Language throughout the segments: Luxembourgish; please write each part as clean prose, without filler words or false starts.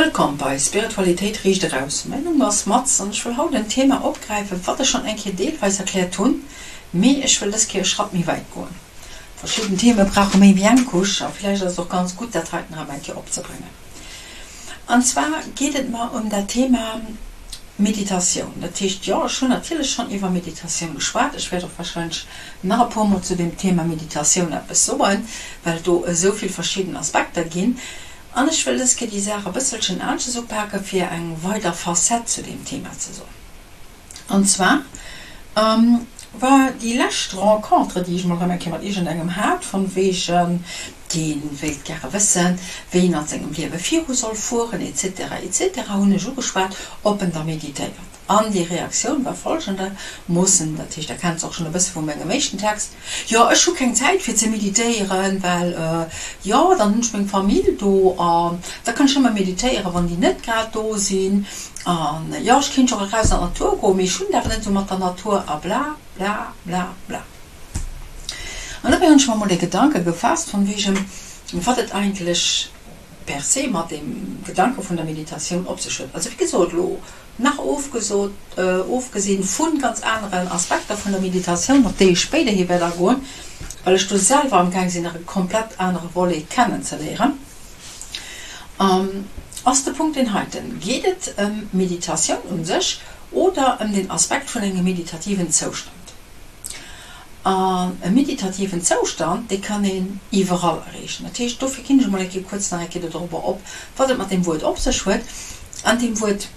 Wëllkomm bei Spiritualitéit riicht eraus. Mäin Numm ass Mats an ech wëll haut en Thema opgräifen, wat ech schonn eng Kéier deelweis erkläert hunn, mee ech wëll dës Kéier e Schratt méi wäit goen. Verschidden Theme brauche méi wéi eng Couche a villäicht ass et och ganz gutt, dat heiten erëm eng Kéier opzebréngen. An zwar geet et mer ëm dat Thema Meditatioun. Dat heescht, jo, ech hunn natierlech schonn iwwer Meditatioun geschwat. Ech wäert och warscheinlech nach e puer Mol zu deem Thema Meditatioun eppes soen, well et do esou vill verschidden Aspekter ginn. An ech wëll dës Kéier déi Saach e bësselchen aneschters upaken, fir eng weider Facette zu deem Thema ze soen. An zwar war déi lescht Rencontre, déi ech mol erëm eng Kéier mat iergendengem hat, von wegen, dee wéilt gäre wëssen, wéi en an sengem Liewe viru soll fueren, etc. Etc. Hunn ech ugeschwat, ob en da meditéiert. An déi Reaktioun war folgendermoossen, dat heescht, der kennt se och schonn e bësse vu mengem éischten Text, Jo, ech hu keng Zäit fir ze meditéieren, well, jo, dann hunn ech meng Famill do an da kann ech nëmme meditéieren, wann déi net grad do sinn. An, jo, ech kéint jo och eraus an d'Natur goen, mee ech hunn et awer net esou mat der Natur a bla bla bla bla. An dobäi hunn ech mer emol de Gedanke gefaasst, von wegen, wat et eigentlech per se mat deem Gedanke vun der Meditatioun op sech huet. Also, wéi gesot, elo Nach ofgesot, ofgesinn vun ganz aneren Aspekter vun der Meditatioun, op déi ech spéiderhi wäert agoen, well ech do selwer am gaang sinn nach e komplett anere Volet kennen ze léieren, ass de Punkt deen heiten, Geet et ëm Meditatioun un sech oder ëm den Aspekt vun engem meditativen Zoustand? An e meditativen Zoustand, dee kann een iwwerall erreechen. Dat heescht, dofir ginn ech emol eng Kéier kuerz nach eng Kéier dodrobber op, wat et mat deem Wuert op sech huet. An deem Wuert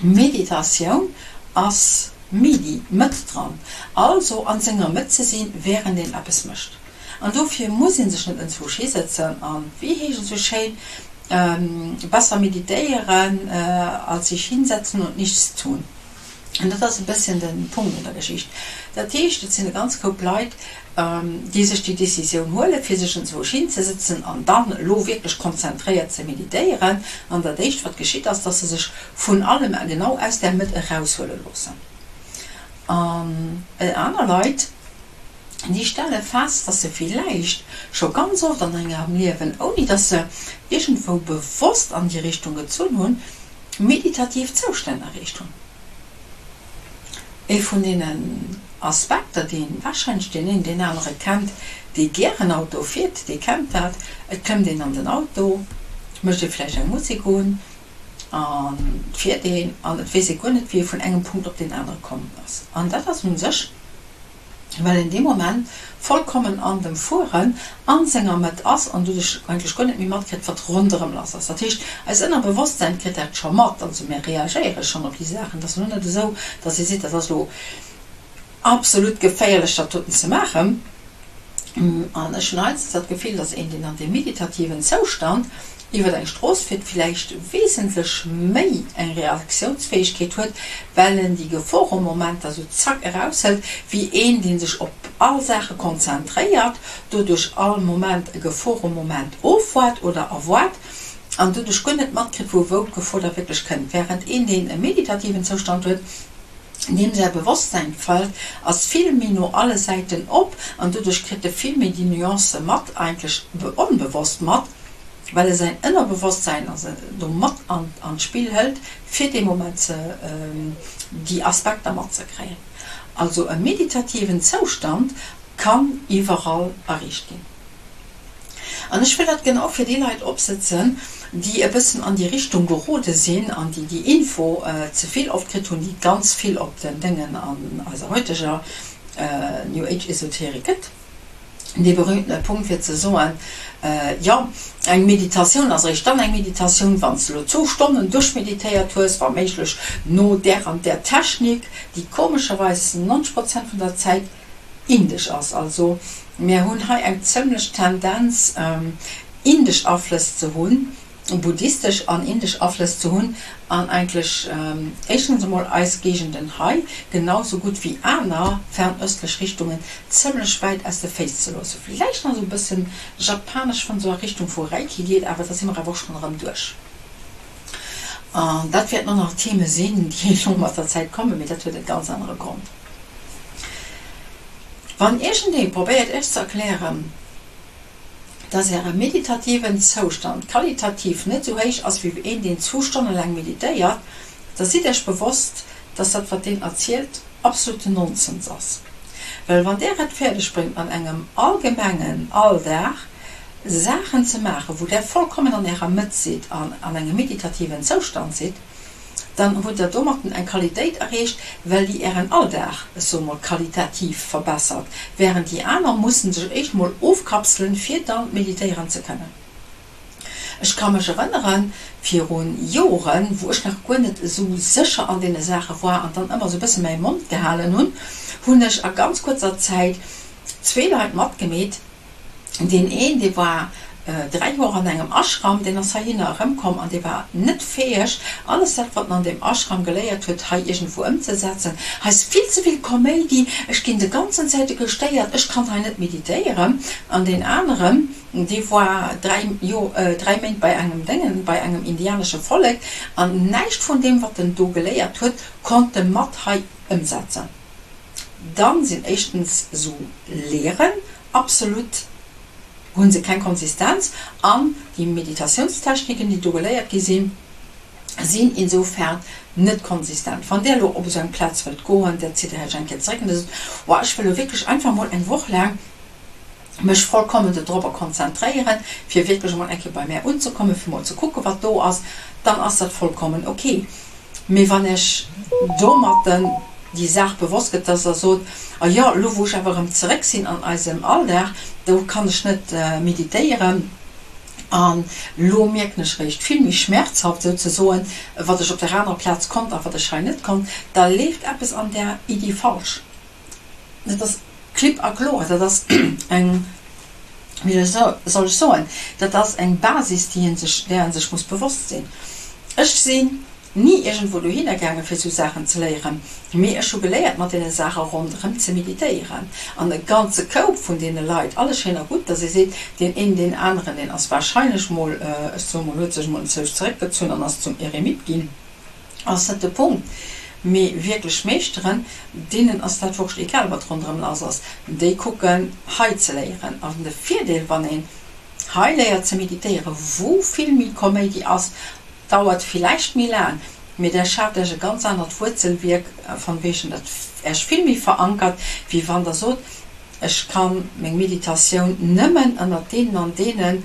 Meditatioun ass medi, Mëtt dran, also an senger Mëtt ze sinn, wärend een eppes mécht. An dofir muss ee sech net enzwousch hisëtzen an, wéi heescht et esou schéin, besser meditéieren als sich hinsetzen und nichts tun. An dat ass e bësschen de Punkt un der Geschicht. Dat heescht, et sinn e ganz Koup Leit, déi sech déi Décisioun huelen, fir sech enzwousch hinzesëtzen an dann elo wierklech konzentréiert ze meditéieren. An dat Éischt, wat geschitt, ass, dass se sech vun allem genau aus där Mëtt eraushuele loossen. An aner Leit, déi stelle fest, dass se villäicht scho ganz oft an engem Liewen, ouni dass se iergendwou bewosst an déi Richtung gezunn hunn, meditativ Zoustänn erreecht hunn. Ee vun deenen Aspekter, dee warscheinlech deen een deen anere kennt, dee gären Auto fiert, dee kennt dat, Et klëmmt een an den Auto, mécht ee vläicht eng Musek un an et fiert een an et weess ee guer net, wéi ee vun engem Punkt op deen anere komm ass. An dat ass u sech well en dee Moment vollkommen an dem Fueren an senger Mëtt ass an doduerch eigentlech guer net méi matkritt, wat ronderëm lass ass. Dat heescht, eist Ënnerbewosstsäin kritt dat scho mat, also mir reagéiere schonn op déi Saachen. Et ass elo net esou, dass ee seet, dat ass elo absolut geféierlech, dat doten ze maachen. An ech hunn heiansdo dat Gefill, dass een, deen an deem meditativen Zoustand iwwer eng Strooss fiert, villäicht wesentlech méi eng Reaktiounsfäegkeet huet, well en déi Geforemomenter sou zack eraushëlt, wéi een, dee sech op all Saache konzentréiert, doduerch all Moment e Geforemoment ofwaart oder erwaart an doduerch guer net matkritt, vu wou d'Gefor da wierklech kënnt, wärend een, deen e meditativen Zoustand huet, Deem säi Bewosstsäinfeld ass vill méi no alle Säiten op an doduerch kritt e vill méi déi Nuancë mat, eigentlech onbewosst mat, well e säin Ënnerbewosstsäin also do mat an d'Spill hëlt, fir dee Moment ze déi Aspekter matzekréien. Also e meditativen Zoustand kann iwwerall erreecht ginn. An ech wëll dat genau fir déi Leit opsëtzen, déi e bëssen an déi Richtung gerode sinn an déi déi Info ze vill oft kritt hunn, déi et ganz vill op den Déngen an eiser heuteger New Age Esoterik gëtt, dee berühmtene Punkt fir ze soen, Jo, eng Meditatioun ass eréischt dann eng Meditatioun, wann s de elo zwou Stonnen duerchmeditéiert hues, wa méiglech no där an där Technik, déi komescherweis 90 Prozent vun der Zäit indesch ass. Also mär hunn hei eng zëmlech Tendenz indesch Aflëss ze hunn, buddhistesch an indesch Aflëss ze hunn an eigentlech éischtens emol eis Géigenden hei, genau sou gutt wéi aner fernöstlech Richtungen, zëmlech wäit aus de Féiss ze loossen. Villäicht nach sou e bëssen japanesch, wann sou a Richtung vu Reiki geet, awer da si mer awer och schonn erëm duerch. An dat wäerten och nach Theme sinn, déi elo mat der Zäit kommen, mee dat huet e ganz anere Grond. Wann iergendee probéiert Iech ze erklären, Dass Äre meditativen Zoustand qualitativ net esou héich ass wéi een, deen zwou Stonne laang meditéiert, da sidd Iech bewosst, dass dat wat deen erzielt absoluten Nonsens ass. Well wann Där et fäerdeg bréngt an engem allgemengen Alldag Saachen ze maachen, wou Där vollkommen an Ärer Mëtt sidd an an engem meditativen Zoustand sidd, dann hutt Der domatten eng Qualitéit erreecht, well déi Ären Alldag, ech soe mol, qualitativ verbessert, während déi aner mussen sech éischt mol ofkapselen, fir dann meditéieren ze kënnen. Ech ka mech erënneren, viru Joren, wou ech nach guer net esou sécher an deene Saache war an dann ëmmer esou e bësse mäi Mond gehalen hunn, hunn ech a ganz kuerzer Zäit zwee Leit matgemeet, Deen een, dee war 3 Joer an engem Ashram, deen ass heihinner erëmkomm an dee war net fäeg, alles dat, wat en an deem Ashram geléiert huet, hei iergendwou ëmzesetzen. Hei ass vill ze vill Koméidi, ech ginn de ganzen Zäite gestéiert, ech kann hei net meditéieren. An deen aneren, dee war 3 Joer, 3 Méint bei engem Déngen, bei engem indianesche Vollek an näischt vun deem, wat en do geléiert huet, konnt e mat hei ëmsetzen. Dann sinn éischtens esou Lehren absolut, hu se keng Konsistenz an déi Meditiounstechniken, déi do geléiert gi sinn, sinn insofern net konsistent. Wann där elo op esou eng Plaz wëllt goen, där zitt Iech eng Kéier zeréck an der sot, Woah, ech wëll elo wierklech einfach mol eng Woch laang mech vollkommen dodropper konzentréieren, fir wierklech emol eng Kéier bei mär unzekommen, fir mol ze kucken, wat do ass, dann ass dat vollkommen ok. Mee wann Iech domatten déi Saach bewosst gëtt, dass Der sot, A jo, elo wou ech awer erëm zeréck sinn an eisem Alldag, do kann ech net meditéieren an elo mierken ech eréischt vill méi schmerzhaft souzesoen, wat ech op der anerer Plaz konnt a wat ech hei net konnt, da leeft eppes an där Iddi falsch. Dat ass klipp a kloer, dat ass eng, wéi soll ech soen, dat ass eng Basis, déi ee sech, där ee sech muss bewosst sinn. Ech sinn ni iergendwou dohinner gaange fir esou Saachen ze léieren, mee ech hu geléiert mat deene Saache ronderëm ze meditéieren. An e ganze Koup vun deene Leit, alles schéin a gutt, datt ee seet, deen een, deen aneren, deen ass wahrscheinlech mol, ech soe mol, huet sech mol enzwousch zeréckgezunn an ass zum Eremit ginn, ass net de Punkt, mee wierklech Meeschteren, deenen ass dat wurscht, egal wat ronderëm lass ass, déi kucken hei ze léieren. An de Virdeel wann een hei léiert ze meditéieren, wou vill méi Koméidi ass, dauert villäicht méi laang, mee där schaaft Äech e ganz anert Wuerzelwierk, von wegen dat Äech vill méi verankert, wéi wann der sot, ech kann meng Meditatioun nëmmen ënnert deenen an deene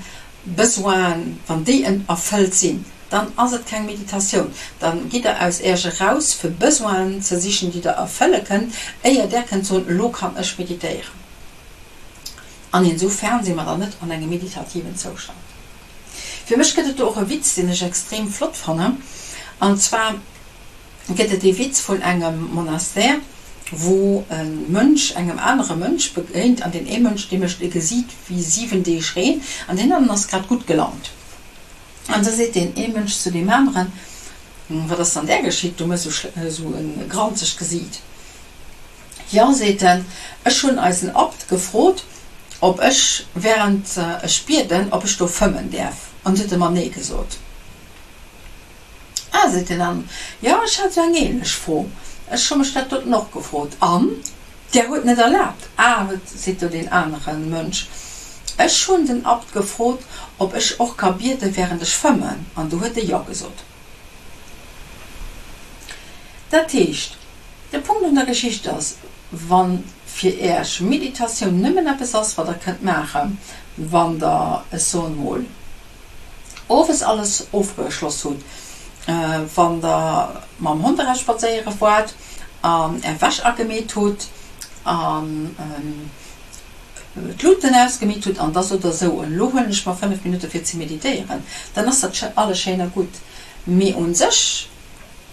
Besoinen, wann déi erfëllt sinn. Dann ass et keng Meditatioun. Dann gitt der aus Äerch eraus, fir Besoinen ze sichen, déi der erfëlle kënnt, éier där kënnt soen, elo kann ech meditéieren. An insofern si mer dann net an engem meditativen Zoustand. Fir mech gëtt et do och e Witz, deen ech extrem flott fannen. An zwar gëtt et dee Witz vun engem Monastère, wou e Mönch engem anere Mönch begéint, an deen ee Mönch, dee mécht e Gesiit wéi 7 Deeg Reen, an deen aneren ass grad gutt gelaunt. An da seet deen ee Mënsch zu deem aneren, Wat ass dann där geschitt, du méchs esou e granzegt Gesiit? Jo, seet en, ech hunn eisen Abt gefrot, ob ech, während ech bieden, ob ech do fëmmen däerf, an du huet e mer nee gesot. Ah, seet deen aneren, jo, ech hat esou eng ähnlech Fro, ech hu mech dat doten och gefrot, an där huet net erlaabt. Ah, huet, seet do deen anere Mönch, ech hunn den Abt gefrot, ob ech och ka bieden, während ech fëmmen, an du huet e jo gesot. Dat heescht, de Punkt un der Geschicht ass, wa fir Äech Meditatioun nëmmen eppes ass, wat Der kënnt maachen, wann Der, ech soen emol, owes alles ofgeschloss hutt, wann der mam Hond eraus spadséiere waart an är Wäsch agemeet hutt an d'Luuten ausgemeet hutt an da sot der sou, elo huelen ech mer 5 Minutte fir ze meditéieren, dann ass dat alles schéin a gutt. Mee un sech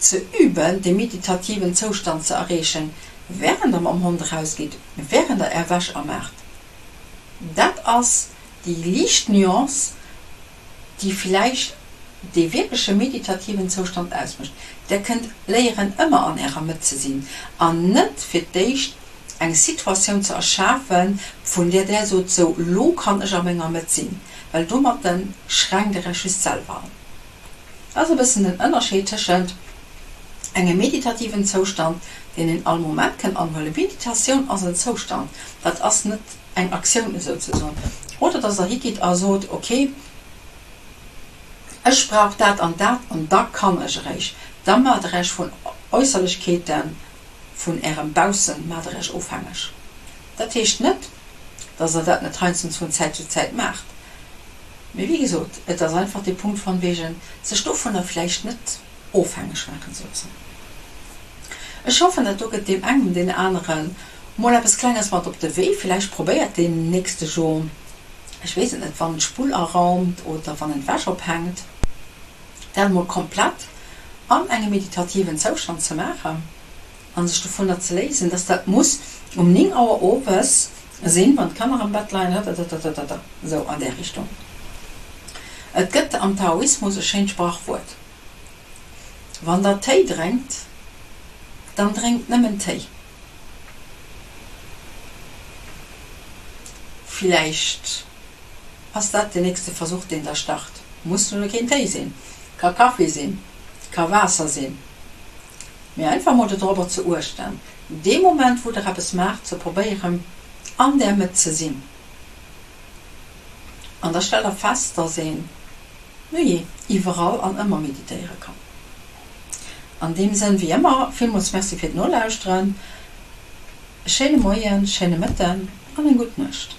ze üben, dee meditativen Zoustand ze erreechen, wärend der mam Hond erausgitt, wärend der är Wäsch amaacht, dat ass Déi liicht Nuance, déi villäicht dee wierkleche meditativen Zoustand ausmécht. Där kënnt léieren ëmmer an Ärer Mëtt ze sinn an net fir d'éischt eng Situatioun ze erschafen, vun där Där sot, sou lo kann ech a menger Mëtt sinn, well domatte schränkt Der Iech just selwer an. Dat ass e bëssen den Ënnerscheed tëschent engem meditativen Zoustand, deen een all Moment kënnt anhuelen. Meditatioun ass en Zoustand, dat ass net. Eng Aktioun esouzesoen. Oder dass Der higitt a sot, okay, ech brauch dat an dat an da kann ech eréischt. Da maacht Der Iech vun Äusserlechkeeten, vun Ärem Baussen maacht Der Iech ofhängeg. Dat heescht net, dass Der dat net heiansdo vun Zäit zu Zäit maacht. Mee wéi gesot, et ass einfach dee Punkt von wegen sech dovunner vläicht net ofhängeg maachen souzesoen. Ech hoffen, dat do gëtt deem engem, deen anere mol eppes Klenges mat op de Wee. Villäicht probéiert deen nächste jo, ech weess et net, wann en d'Spull araumt oder wann en d'Wäsch ophänkt, dat emol komplett an engem meditativen Zoustand ze maachen a sech dovunner ze léisen, dass dat muss um 9 Auer owes sinn, wann d'Kanner am Bett leien, ratatatata, esou an där Richtung. Et gëtt am Taoismus e schéint Sprachwuert, Wann der Téi drénkt, dann drénkt nëmmen Téi. Villäicht ass dat den nächste Versuch, deen der start. Muss lo keen Téi sinn, ka Kaffi sinn, ka Waasser sinn, mee einfach mol dodrobber ze uechten, dee Moment wou der eppes maacht, ze probéieren an där Mëtt ze sinn. An da stellt der fest, dass een, nujee, iwwerall an ëmmer meditéiere kann. An deem Sënn, wéi ëmmer, villmools Merci fir d'Nolauschteren, e schéine Moien, schéine Mëtten an eng gutt Nuecht.